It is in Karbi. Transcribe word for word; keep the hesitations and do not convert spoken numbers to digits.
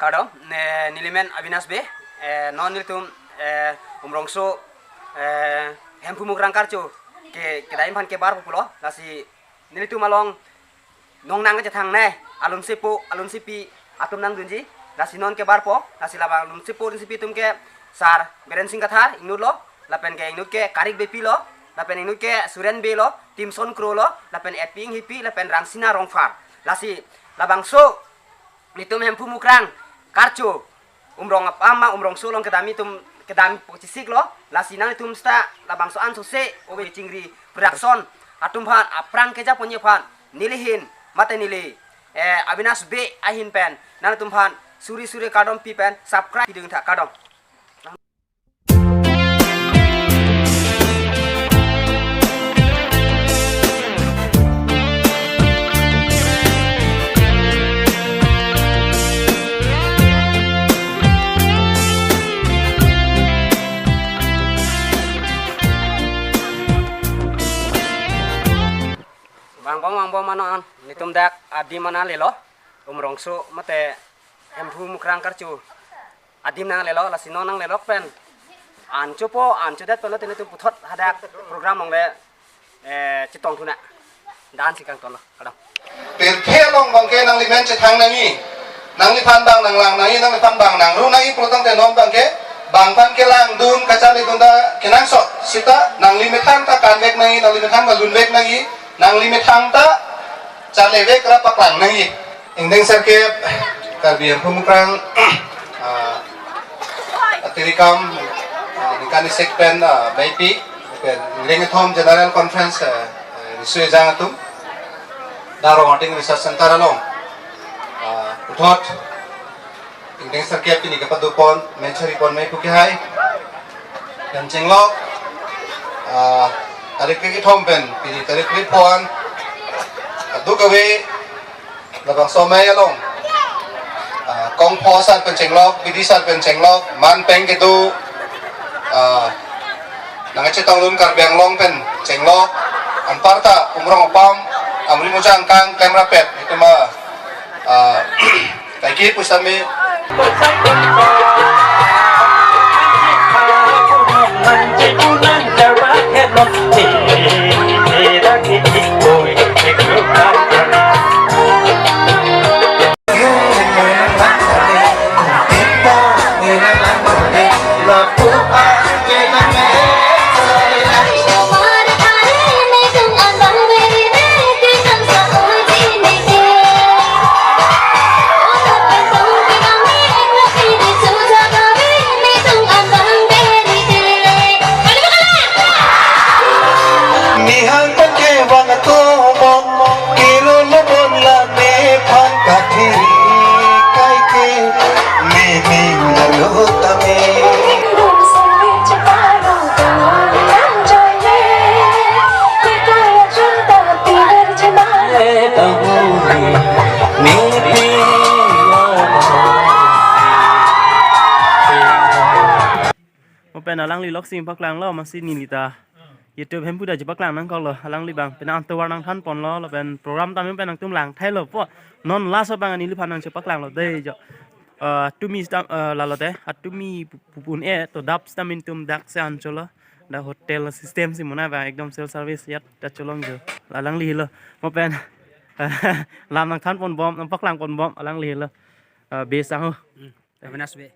Kardom, ne, nelimen Avinash Bey, eh, non nelitum, eh, Umrongso, eh, Hemphu Mukrang Karcho ke, kedai aphan kebarpo pulo, lasi nelitum along nongnang kachethangnei, alun sepo, alun sepi atum nangdunji, lasi non kebarpo, lasi labang alun sepo, alun sepi atum ke Sar Biren Singh Kathar, inut lo, lapen ke inut ke Karik Beypi lo, lapen inut ke Suren Bey lo, Timson Kro lo, lapen Eping Hipi, lapen Rangsina Rongphar. Lasi labangso nelitum Hemphu Mukrang Karcho, Umrong apam ma Umrongso along kedam atum kedam pokchisik lo, lasi nanglitum seta labangso an sose ove chingri production atum aphan aphrang kejaponji aphan nelihin mate neli, eh, Avinash Bey ahin pen nanglitum aphan suri suri kardom pi pen subscribe pidun tha, kardom. Vangbom, vangbom mano an, nelitum dak adim an nanglelo, Umrongso mate Hemphu Mukrang Karcho adim nanglelo, lasi non nanglelo pen an chopo, an chodet pen lo, te nelitum puthot hadak program along le, eh, chetong thunang. Dan si kangton lo, kardom. Pirthe along abang ke nanglimen chethang nangji, nangliphan abang nanglang nangji, nangliphan abang nangru nangji pulotangte non abang ke bang aphan kelangdun kacharlidun ta kenangsot seta nanglimethang ta kanvek nangji, nangliphan ta lunvek nangji, nanglimethan ta charlevek ra paklang nangji. Ingdeng sirkep Karbi Hemphu Mukrang, ah, atirikam, ah, ningkan isik pen, ah, Beypi, pen ingdeng kethom General Conference, ah, ah, riso ejang atum, Darong Ating Research Center along, ah, puthot ingdeng sirkep pini kepadopon, men chari pon mei pu kehai. Pen chenglok, ah, tarik kethom pen pini tarik kethom, kadokave labangso amei along, ah, kongpho asar pen chenglok, bidi asar pen chenglok, man peng kedo, ah, nangkachetongdun Karbi Anglong pen chenglok, anparta Umrong apam, Amri Muja angkang klem rapet, itum, ah, kaike pusitame. Nihang pen kevang atomon, kilo lobon la nephan kathiri kaike, nening lalo tame. Mo pen alangli loksi paklanglo, masi neli ta YouTube Hemphu ta chepaklang nangkoklo, alangli abang penang tovar nangthan ponlo, lapen program tame pen nangtum lang thailo po. Non last abang neliphan nangchepaklanglo dei jo. Eh, tumi stam, eh, lalo te, atumi pu-, pupun e, to dap stam intum dak se ancholo. Da hotel system si mona abang, ekdom self service yat ta cholong jo. Alangli lo. Mo pen lam nangthan ponbom, nangpaklang ponbom, alangli lo. Eh, best ang ho. Hmm. Avinash Bey.